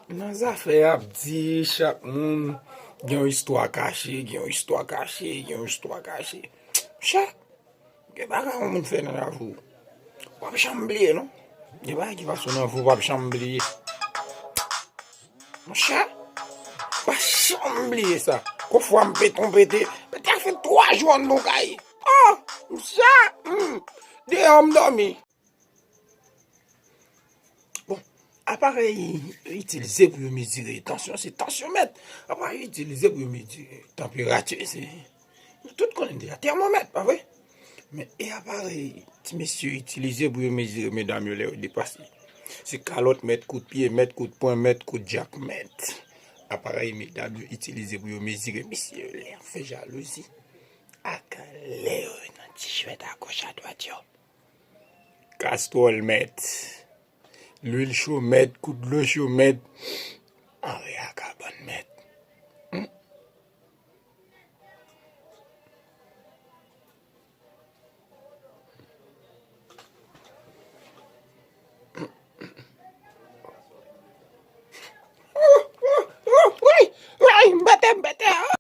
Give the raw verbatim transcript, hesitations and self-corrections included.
Nan zafè ap di, chak moun gen yon istwa kache, gen yon istwa kache, gen yon istwa kache. Monchè, gen bagay yon moun fè nan lavi w, w ap janm bliye, non. Gen bagay ki pase w nan vi w, w ap janm bliye. Monchè, w ap janm bliye sa. Konfwa m pete, on pete. Pete a fè twa jou anndan yon kay. Oh, monchè, hmm. Deyò m dòmi. Bon, aparèy yo itilize pou yo mezire tansyon, se tansyonmèt. Aparèy yo itilize pou yo mezire tanperati, se, nou tout konnen deja, tèmomèt, pa vre? Men e aparèy ti mesye yo itilize pou yo mezire medam yo lè yo depase. Se kalòt mèt, kout pye mèt, kout pwen mèt, kout djak mèt. Aparèy medam yo itilize pou yo mezire mesye yo lè y ap fè jalouzi. Ak lè yo nan ti jwèt agoch adwat yo. Kastwòl mèt. Lwil cho mèt, kout dlo cho mèt. Anrè a kabann mèt. Hmm. Woy, woy, woy, m pete, m pete.